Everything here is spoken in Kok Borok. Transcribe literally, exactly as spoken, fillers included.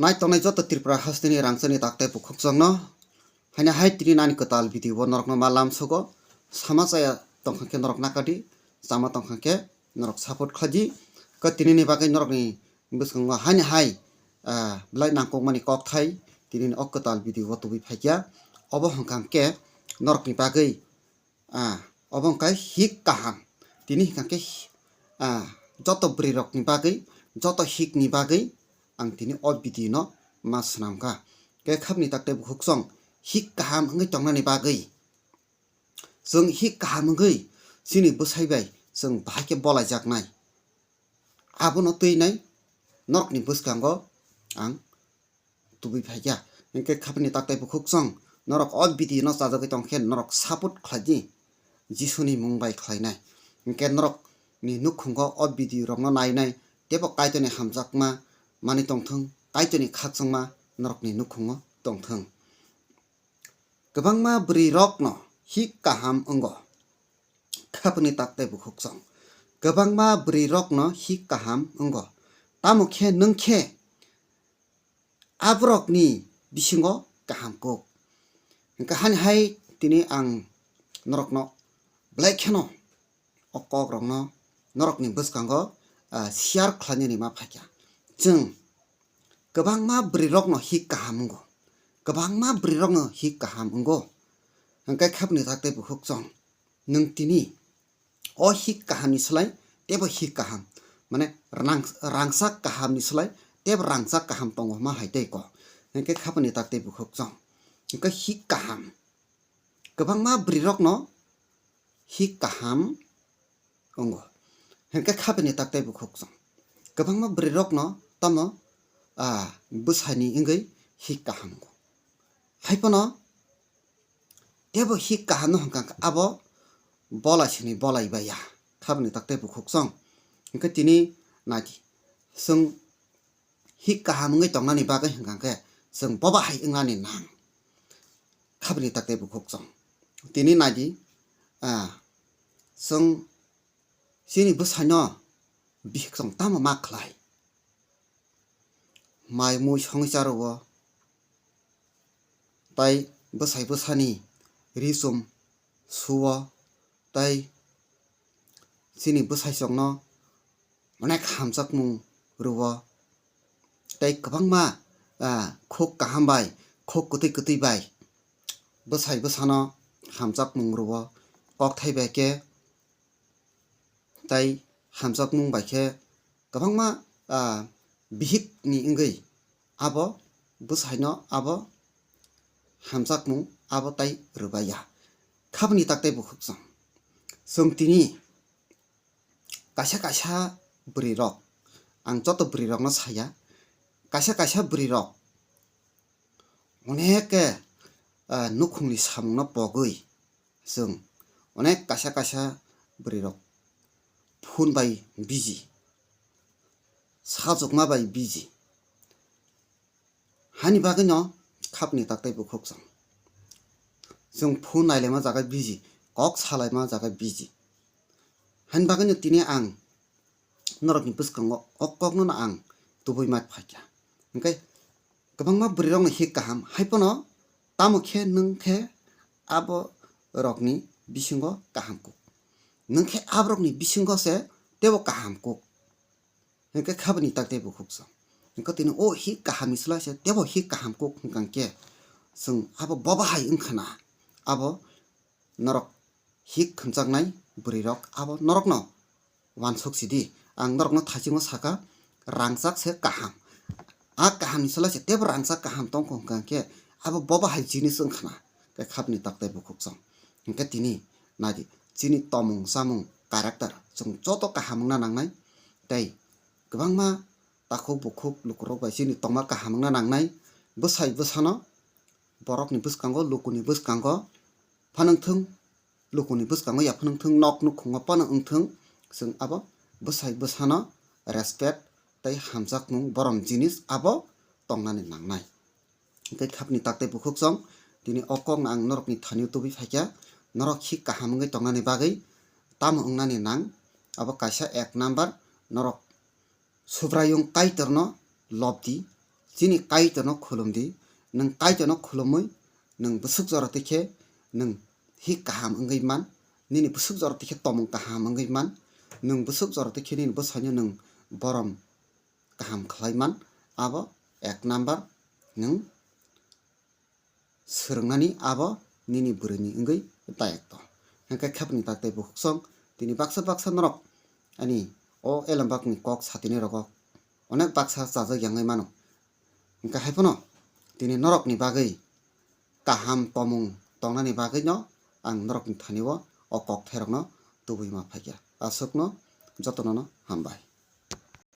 Nai tongnai joto Tripura hasteni rangchakni taktai bukhukchangno, haino hai tini nani kwtal video o norokno ma lamsogo, sama chaya tongkha khe norok nakadi, chama tongkha khe norok support khlaidi. Khe tinini bagwi norokni bwskango haino hai, ah, belai nangkukmani kokthai tinini o kwtal video o tubui phaikha. Obo hwnkha khe norokni bagwi Ah, obo wngkha hik kaham. Tini hwnkha khe, ah, joto bwrwi rokni bagwi, joto hikni bagwi ang tini o video no ma swnamkha. Khe khabni taktai bukhukchong hik kaham wngwi tongnani bagwi. Chwng hik kaham wngwi chini bwsai bai chwng bahai khe bolaijaknai. Abono twi nai norokni bwskango ang tubui phaikha. Hinkhe khabni taktai bukhukchong norok o video no chajagwi tongkhe norok support khlaidi, Jisuni mung bai khlainai. Hinkhe norokni nukhungo o video rokno nainai teibo Kaitorni hamjakma manwi tongthwng, Kaitorni khakchangma norokni nukhungo tongthwng. Kwbangma bwrwi rokno hik kaham wngo. Khabni taktai bukhukchong. Kwbangma bwrwi rokno hik kaham wngo. Tamo khe nwng khe aborokni bisingo kaham kuk. Hinkhe hani hai tini ang norokno belai kheno o kokrokno norokni bwskango, ah, share khlainani ma phaikha. Chwng kwbangma bwrwi rokno hik kaham wngo. Kwbangma bwrwi rokno hik kaham wngo. Hinkhe khabni taktai bukhukchong. Nwng tini o hik kahamni slai teibo hik kaham, mane rang-, rangchak kahamni slai teibo rangchak kaham tongo hwnma hai tei kok. Hinkhe khabni taktai bukhukchong. Hinkhe hik kaham. Kwbangma bwrwi rokno hik kaham wngo. Hinkhe khabni taktai bukhukchong. Kwbangma bwrwi rokno tamo, ah, bwsaini wngwi hik kaham wngo. Haiphano teibo hik kaham no hwnkha khe abo bolai sini bolai baiya khabni taktai bukhukchong. Hinkhe tini naidi chwng hik kaham wngwi tongnani bagwi hwnkha khe chwng boba hai wngnani nang khabni taktai bukhukchong. Tini naidi, ah, chwng chini bwsaino bihikchong tamo ma khlai. Mai mui songwi cha rwo, tei bwsai bwsani ri chum suo, tei chini bwsai chokno onek hamjakmung rwo, tei kwbangma, ah, khuk kaham bai, khuk kwtwi kwtwi bai bwsai bwsano hamjakmung rwo, kokthai bai khe tei hamjakmung bai khe kwbangma, ah, bihikni wngwi abo bwsaino abo hamjakmung abo tei rwbaiya. Khabni taktai bukhukchong. Chwng tini kaisa kaisa bwrwi rok, ang joto bwrwi rokno saya, kaisa kaisa bwrwi rok onek khe, ah, nukhungni samungno pogwi chwng onek kaisa kaisa bwrwi rok phone bai busy, sajwkma bai busy. Hani bagwino khabni taktai bukhukchong. Chwng phone nailaima jaga busy, kok salaima jaga busy. Hani bagwino tini ang norokni bwskango o kokno no ang tubui mat phaikha. Hinkhe kwbangma bwrwi rokno hik kaham, haiphano tamo khe nwng khe abo rokni bisingo kaham kuk. Nwng khe aborokni bisingo se teibo kaham kuk. Hinkhe khabni taktai bukhukchong. Hinkhe tini o hik kahamni slai se teibo hik kaham kuk hwnkha khe chwng abo boba hai wngkha na. Abo norok hik khwnjaknai bwrwi rok abo norokno wansuk sidi. Ang norokno thaichingno saka, rangchak se kaham. A kahamni slai se teibo rangchak kaham tongkha hwnkha khe abo boba hai jinis wngkha na. Khe khabni taktai bukhukchong. Hinkhe tini naidi chini tomung chamung character chwng joto kaham wngna nangnai. Tei kwbangma takhuk bukhuk lukurok bai chini tongma kaham wngna nangnai. Bwsai bwsano borokni bwskango, lukuni bwskango phano wngthwng, lukuni bwskango ya phano wngthwng, nok nukhungo phano wngthwng, chwng abo bwsai bwsano respect tei hamjakmung borom jinis abo tongnani nangnai. Hinkhe khabni taktai bukhukchong, tini o kokno ang norokni thanio tubui phaikha, norok hik kaham wngwi tongnani bagwi tamo wngnani nang, abo kaisa ek number, norok Subraiyung Kaitorno lobdi, chini Kaitorno khulum di. Nwng Kaitorno khulumwi nwng bwswk jora twi khe nwng hi kaham wngwi man, nini bwswk jora twi khe tomung kaham wngwi man, nwng bwswk jora twi khe nini bwsaino nwng borom kaham khlai man, abo ek number nwng swrwngnani abo nini bwrwini wngwi dayokto. Hwnkhe khapni tak tei bukhuksong tini baksa baksa norok ani o elembakni kok satini rogo onek baksa chajak yangwi mano. Hwnkhe hai phano tini norokni bagwi kaham tomung tongnani bagwino ang norokni thani-o o kokthairokno tubui ma phaikha. Aswkno jotonono hambai.